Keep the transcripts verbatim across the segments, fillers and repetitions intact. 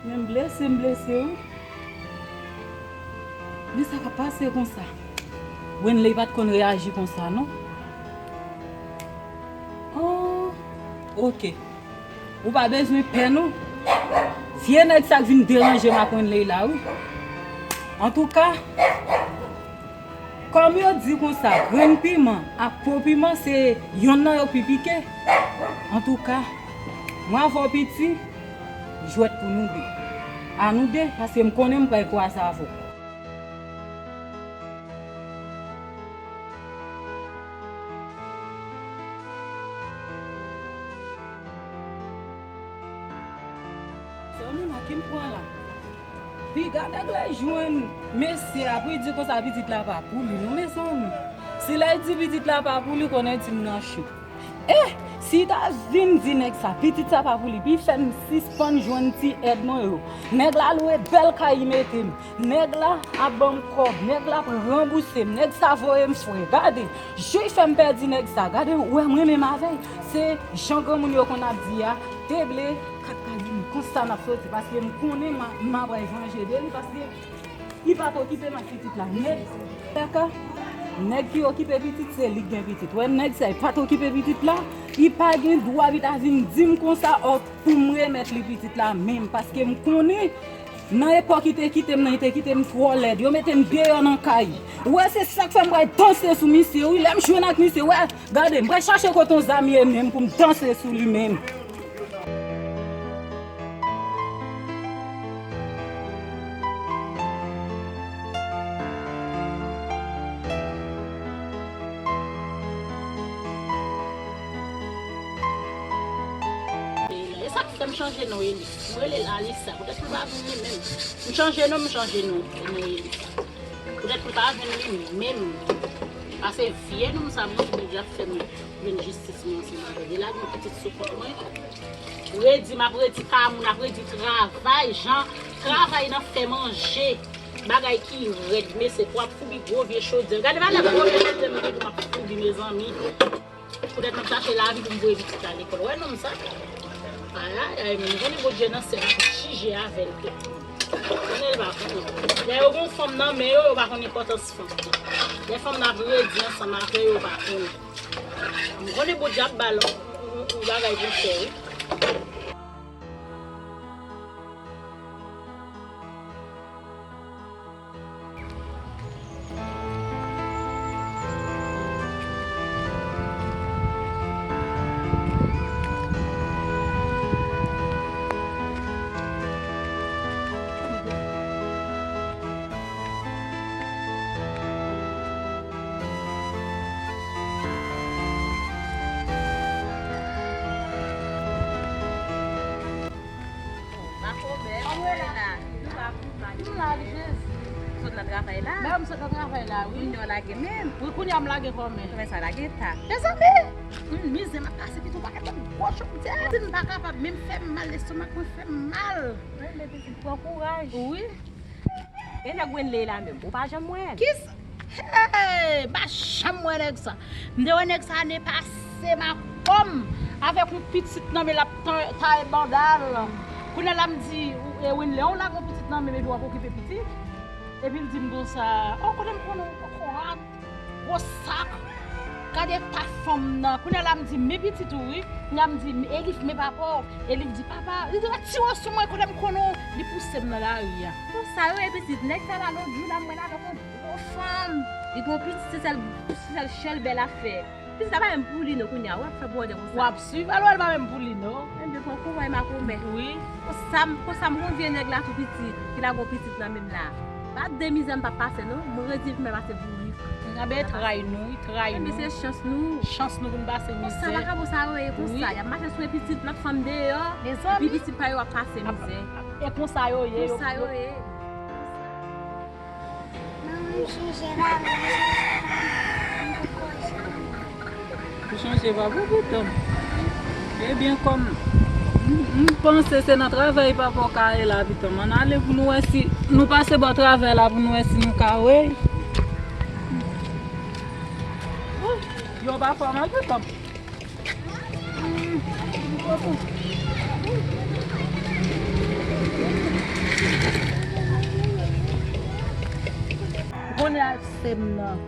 Men m blese, m blese wi. Men sa k ap pase konsa? Wenley pa t konn reyaji konsa non. Oh, oke. Ou pa bezwen pè non. Vye nèg sa k vin deranje m ak Wenley la wi. Antouka, kòm yo di konsa, grenn piman ak po piman se yonn nan yo k pi pike. Antouka, mwen avè w Piti, jwèt pou nou de. A nou de, paske m konnen m pral kwaze avè w. Se yon moun a ki m pran la. Piga nèg la jwenn mesye a, pou li di konsa pitit la pa pou li non, mezanmi. Si lè l di pitit la pa pou li, konnen di m nan chou. Eh, si ta vin di nèg sa, pitit sa pa pou li, pi fè m sispann jwenn ti èd mwen yo. Nèg la lwe bèl kay, li mete m. Nèg la ap ban m kòb, nèg la ap ranbouse m, nèg sa voye m fre. Gade, jan l fè m pèdi nèg sa, gade, ou wè mwen menm avè l. Se jan granmoun yo konn ap di a, deble kat kay vini, konsa n ap soti, paske m konnen m a, m a pral vanje de li, paske li pa t okipe m ak pitit la. Nèg, kaka, nèg ki okipe pitit, se li k gen pitit. Wè, nèg sa, li pa t okipe pitit la, li pa gen dwa li ta vin di m konsa, ò, pou m remèt li pitit la menm, paske m konnen nan epòk li te kite m nan, li te kite m twò lèd. Yo mete m deyò nan kay. Ou wè, se sa k fè m pral danse sou misye, wi. Lè m jwenn ak misye, wè, gade, m pral chache kote yon zam ye menm pou m danse sou li menm. E sa k fè m chanje non Eli. M rele l Alisa. Poutèt pou l pa vin li menm. M chanje non, m chanje non, non Eli. Poutèt pou l pa vin li menm. Pase vye non sa m nan pou l ap fè m jwenn jistis mwen ansanm avè l. E la gen pitit sou kont mwen. Redi, m ap redi ka moun, ap redi travay, jan travay nan fè manje. Bagay ki rèd, mesye, pou ap foubi gwo vye chodyè. Gade valè gwo vye chodyè m gen pou m ap foubi, mezanmi. Poutèt m ap chache lavi pou m voye pitit la lekòl. Wè nonm sa? Ayayay, men m konnen Bondye nan syèl la pou jije avè l tou. Konnen l pa konnen. Lè yo gon fanm nan men yo, yo pa konn enpòtans fanm. Lè fanm nan ap redi ansanm avè yo, yo pa konnen. M konnen Bondye ap ba l yon, yon, yon bagay pou l fè, wi. Makomè, kòman w ye la? Nou pa pi mal. M la wi, Jezi. Sot nan travay la? Mwen, m sot nan travay la, wi. Kounye a w lage menm? Wi, kounye a m lage kòmè. Kòmè sa lage ta? Mezanmi! Hum, mizè m ap pase, pito pa gen gwo chòk dèyè. Si m pa kapab, menm fè m mal, lestomak mwen fè m mal. Wi, men pitit, pran kouraj. Wi. E nèg Wenley la menm, ou pa janm wè l? Kisa? Hey, m pa janm wè nèg sa. M te wè nèg sa ane pase, makomè, avèk yon pitit nan men l ap tan-, taye banda l. Kounye a la m di, e Wenley, ou lage yon pitit nan men m epi w ap okipe pitit? Epi l di m konsa, o, kote m konnen w, kòkòrat. Gwo sak. Gade pa fanm nan. Kounye a la m di, men pitit ou wi. Kounye a m di, Elif, men papa w. Elif di, papa, li te retire w sou mwen, kote m konnen w. Li pouse m nan lari a. Konsa yo ye pitit, nèg sa la lòt jou la m wè l avèk yon gwo fanm. Li gon pitit, se sèl, se sèl chèl bèl afè. Pitit la pa menm pou li non kounye a, w ap fè bwòdè konsa. W ap swiv, alò l pa menm pou li non. Ebyen pran kouraj makomè. Wi. Konsa m, konsa m gon vye nèg la tou pitit, ki lage yon pitit nan men m la. Pa de mizè m p ap pase non, m redi m pase bourik. Anben tray nou, wi, tray nou. Ebyen se chans nou. Chans nou pou n pase mizè. Konsa vakabon sa yo ye konsa, y ap mache sou pitit lòt fanm deyò, epi pitit pa yo ap pase mizè. E konsa yo ye. Konsa yo ye. Manman, m chanje papa, m poko janm. Ou chanje papa w pitit m? Ebyen, kòm m, m panse se nan travay papa w ka ye la, pitit m, ann ale pou nou wè si nou pase bò travay la pou nou wè si nou ka wè. Yo pa fò mal pitit m. Sè m nan.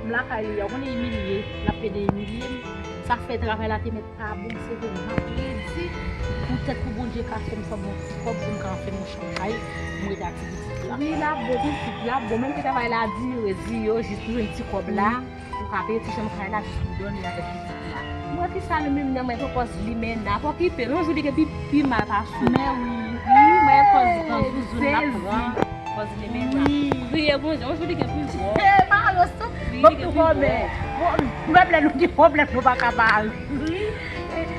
M lakay li a, ou konnen imilye, l ap plede imilye m. Sa fè travay la te mèt pa bon, se vre, m ap redi. Poutèt pou Bondye ka fè m sanble yon ti kòb pou m ka fè m yon chanm kay, m rete ak ti pitit la. Wi, l ap bon, pitit la ap bon. Menm ke travay la dire, dire, jis pou jwenn ti kòb la, ou ka peye ti chanm kay la, jis pou dòmi avèk pitit la. Mwen fi sa li menm nan mwen pran pòz limena, pa okipe l, yon jou li gen pi, pi mal pase w. Men wi, wi, mwen pòz, pòz zouzoun l ap pran. Pòz limena. Wi. Priye Bondye, yon jou li gen pi bon. Hey, Mario, stop. Wi, bon, li gen pi bon. Pwoblèm, pwoblèm, nou gen pwoblèm, nou pa ka pale. Wi.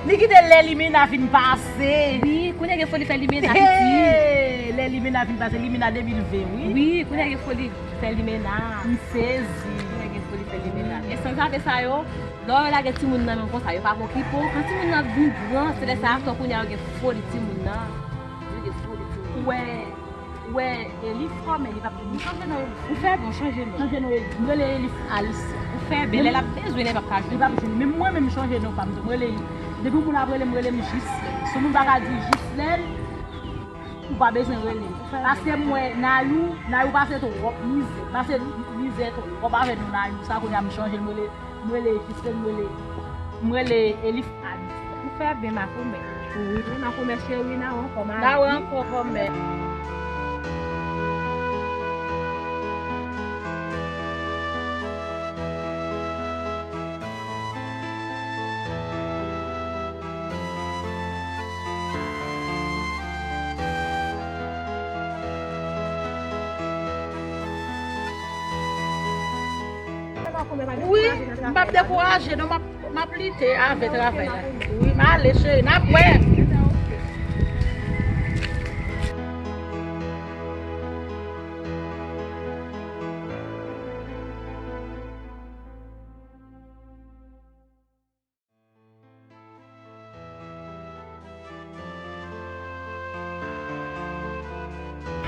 Li kite lè limena vin pase. Wi, kounye a gen foli fè limena piti. Hey, lè limena vin pase, limena de mil ven, wi. Wi, kounye a gen foli fè limena. M sezi. Kounye a gen foli fè limena. E san zave sa yo, lè w lage timoun nan menm konsa, yo pa okipe w. Kan timoun nan vin gran, se lè sa a kounye a yo gen foli timoun nan. Yo gen foli timoun nan. Ou wè, ou wè, e li fò, men li p ap vin chanje non. Ou fè byen, chanje non. Chanje non, m rele Elif Alice. Ou fè byen, lè l ap bezwen, li p ap ka jwenn. Li p ap jwenn. Men mwen menm chanje non pa m tou. M rele, depi yon moun ap rele m, rele m Jislèn. Si yon moun pa ka di Jislèn, ou pa bezwen rele m. Paske m wè Nayou, Nayou pase twòp mizè. Pase mizè twòp avè nou Nayou. Sa kounye a m chanje, m rele, m rele Jislèn, m rele, m rele Elif Alice. Ou fè byen, makomè. Wi, makomè cheri, n a wè ankò, mari. N a wè ankò, kòmè. Wi, m p ap dekouraje non, m ap, m ap lite avè travay la. Wi, m ale cheri, n ap wè.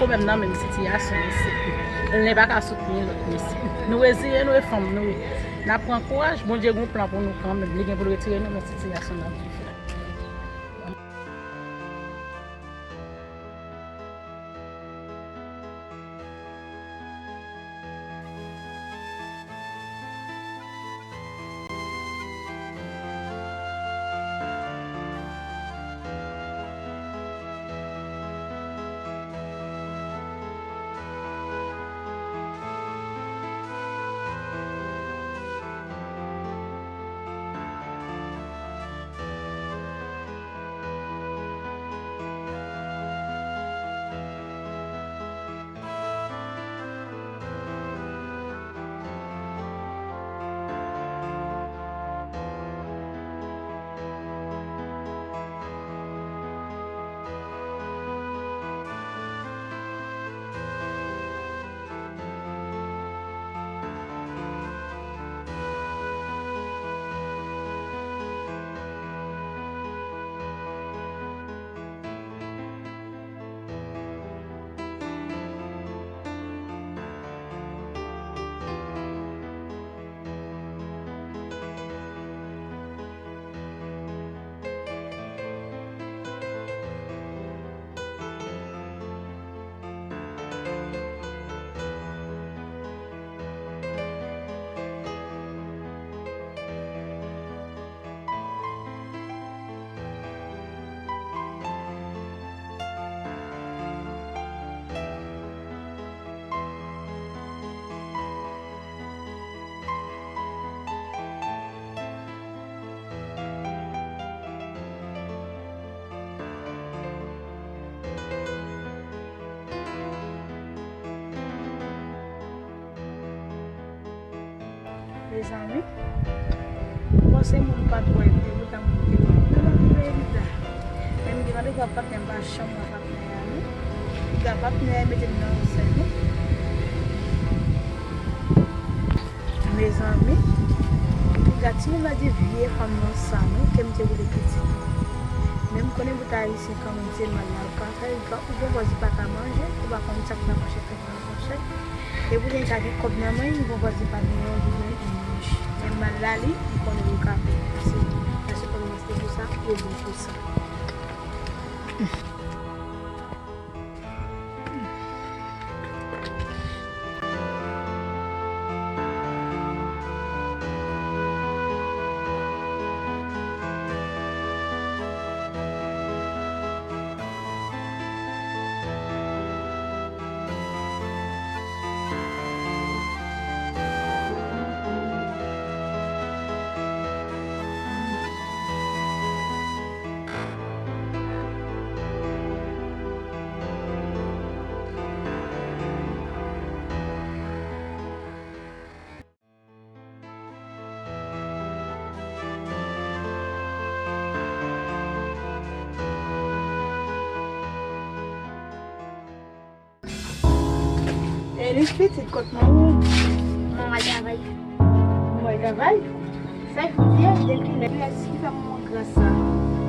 Pwoblèm nan menm sitiyasyon mesye. Len pa ka soutni lòt mesye. Nou reziye nou e fanm nou ye. N ap pran kouraj, Bondye gen yon plan pou nou kanmenm. Li gen pou l retire nou nan sitiyasyon n ap viv la. Mezanmi, m panse moun pa t wè m, e poutan moun te wè m. Men m ap peye piga. Men m gen randevou ak patnè m, pa janm wè patnè a non. Piga patnè a mete m nan ansent wi. Mezanmi, piga timoun nan di vye fanm nan sa non, ke m te boule pitit. Men m konnen bout ayisyen kanmenm se mal la l ka fè, ou gon vwazin pa ka manje, ou pa konn sa k nan manchèt. Nan manchèt. E pou nèg la gen kòb nan men, li gon vwazin pa gen yon li gen yon mouch. Men mal la li, li konnen li ka fè. Mèsi, mèsi pou sa, yo bon pou sa. Elis pitit, kot manman w? Manman al travay. Manman al travay? Sa k fè w di a? Depi lè ki fè manman gras sa?